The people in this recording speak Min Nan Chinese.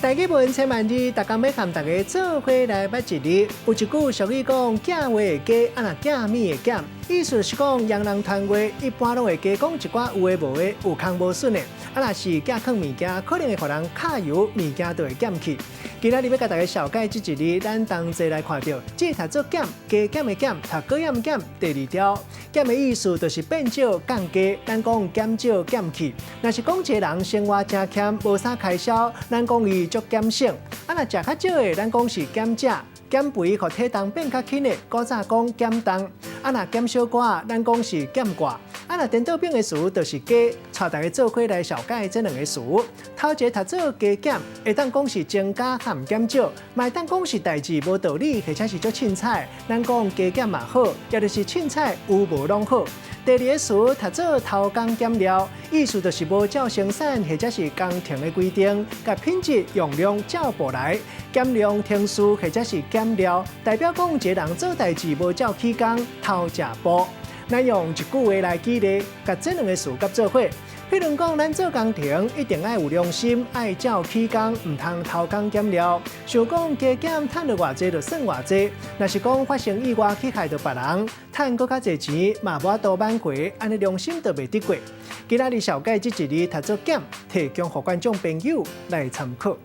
台語文千萬字，逐工欲佮大家做伙來捌一字。有一句俗語講：寄話會加，啊若寄物會減。意思是講，洋人傳話一般攏會加講一寡有的無的，有空無損的。啊若是寄囥物件，可能會予人卡油，物件就會減去。今仔日欲共大家紹介這一字，咱同齊來看著，這讀做減，加減的減，讀考驗檢，第二條減的意思就是變少降低。咱講減少減去。若是講一個人生活誠儉，無啥開銷，咱講伊足儉省。啊，若食較少的，咱講是減食。減肥予體重變較輕的，古早講減重。啊，若減小可，咱講是減掛。啊，若顛倒反的詞就是加。帶大家做伙來紹介這兩个詞。頭一个讀做加減，會當講是增加和減少，嘛會當講是代誌無道理，或者是足凊彩。咱講加減嘛好，也就是凊彩有無攏好。第二个詞讀做偷工減料，意思就是無照生產或者是工程的規定，共品質容量照步來，減量程序或者是減料，代表講一个人做代誌無照起工，偷食步。咱用一句話來舉例，共這兩个詞佮做伙。譬如講，咱做工程一定愛有良心，愛照起工，毋通偷工減料。想講加減趁著偌濟就算偌濟，若是講發生意外去害著別人，趁閣較濟錢嘛無法度挽回，按呢良心就袂得過。今仔日紹介這一字讀做減，提供予觀眾朋友來參考。